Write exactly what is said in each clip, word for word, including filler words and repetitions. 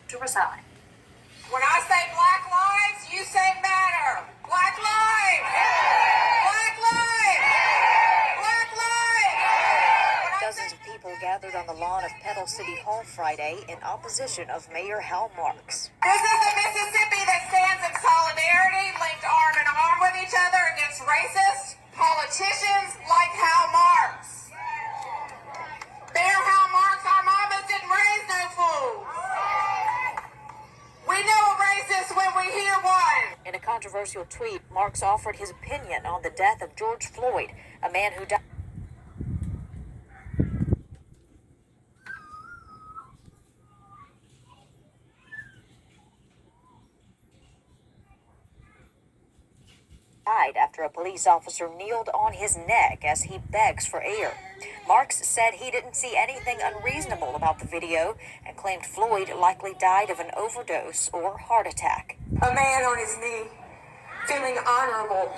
to resign. When I say black lives, you say matter. Black lives! Black lives! Black lives! When I say Dozens of people gathered on the lawn of Petal City Hall Friday in opposition of Mayor Hal Marks. This is the Mississippi that stands in solidarity, linked arm in arm with each other against racists, politicians like Hal Marks. Mayor Hal Marks, our mamas didn't raise no fools. We know a racist when we hear one. In a controversial tweet, Marks offered his opinion on the death of George Floyd, a man who died. Died after a police officer kneeled on his neck as he begs for air. Marks said he didn't see anything unreasonable about the video and claimed Floyd likely died of an overdose or heart attack. A man on his knee, feeling honorable,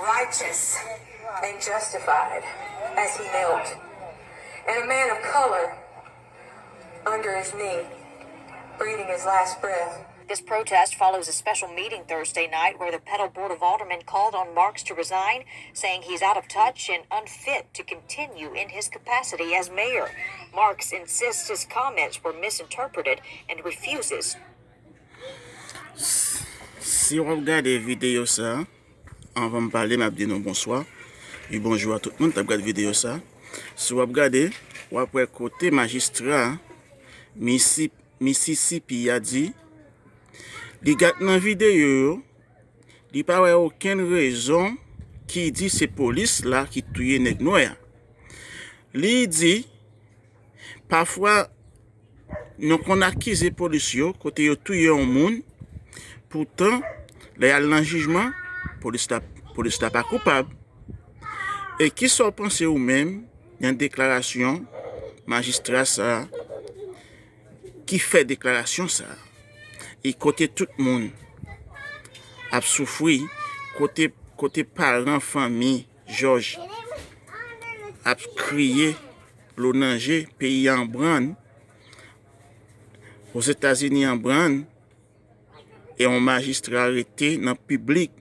righteous, and justified as he knelt. And a man of color under his knee, breathing his last breath. This protest follows a special meeting Thursday night where the Petal Board of Aldermen called on Marks to resign, saying he's out of touch and unfit to continue in his capacity as mayor. Marks insists his comments were misinterpreted and refuses. Si w ap gade videyo sa, anvan m pale, m ap di nou bonswa e bonjou a tout moun k ap gade videyo sa. Si w ap gade, w ap wè kote majistra Misi- Mississippi a di li gad nan videyo yo, li pa wè okenn rezon ki di se polis la ki touye nèg nwè a. Li di, pafwa, nou konn akize polis yo kote yo touye yon moun, poutan, lè y al nan jijman, polis la, polis la pa koupab. E kisa w panse ou menm nan deklarasyon majistra sa a ki fè deklarasyon sa a? E kote tout moun ap soufri, kote, kote paran fanmi Jòj ap kriye, dlo nan je, peyi a an brann, Ozetazini an brann, e yon majistra rete nan piblik,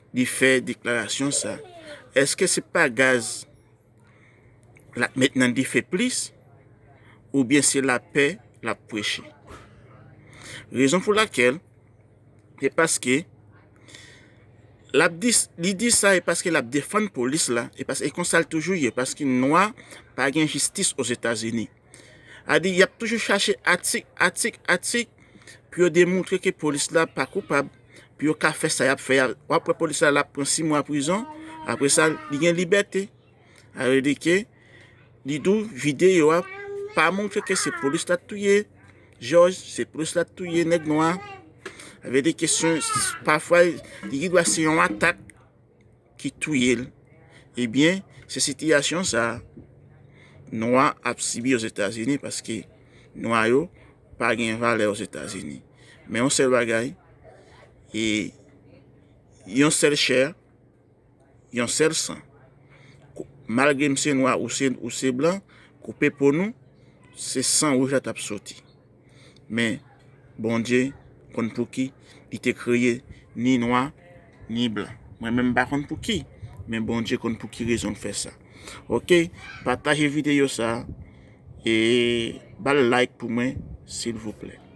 li fè deklarasyon sa. Èske se pa gaz l ap met nan dife plis, oubyen se lapè l ap preche? Rezon pou lakèl, se paske l ap di, li di sa, e paske l ap defann polis la, e paske e konsa l toujou ye, paske nwa pa gen jistis Ozetazini. A di, y ap toujou chache atik, atik, atik, pou yo demontre ke polis la pa koupab, pou yo ka fè sa y ap fè a. W ap wè polis la, l ap pran sis mwa prizon, apre sa, li gen libète. Sa vle di ke li di w videyo a pa montre ke se polis la t touye Jòj, se polis la t touye nèg nwa. Sa vle di ke se, pafwa, li gen dwa se yon atak ki touye l. Ebyen, se sitiyasyon sa a nwa ap sibi Ozetazini, paske nwa yo pa gen valè Ozetazini. Men yon sèl bagay, e yon sèl chè, yon sèl san. Malgre m se nwa, ou se, ou se blan, koupe po nou, se san wouj la t ap soti. Men Bondye konn pouki li te kreye ni nwa ni blan. Mwen menm m pa konn pouki, men Bondye konn pou ki rezon l fè sa. Oke, pataje videyo sa a e ba l like pou mwen, silvouplè.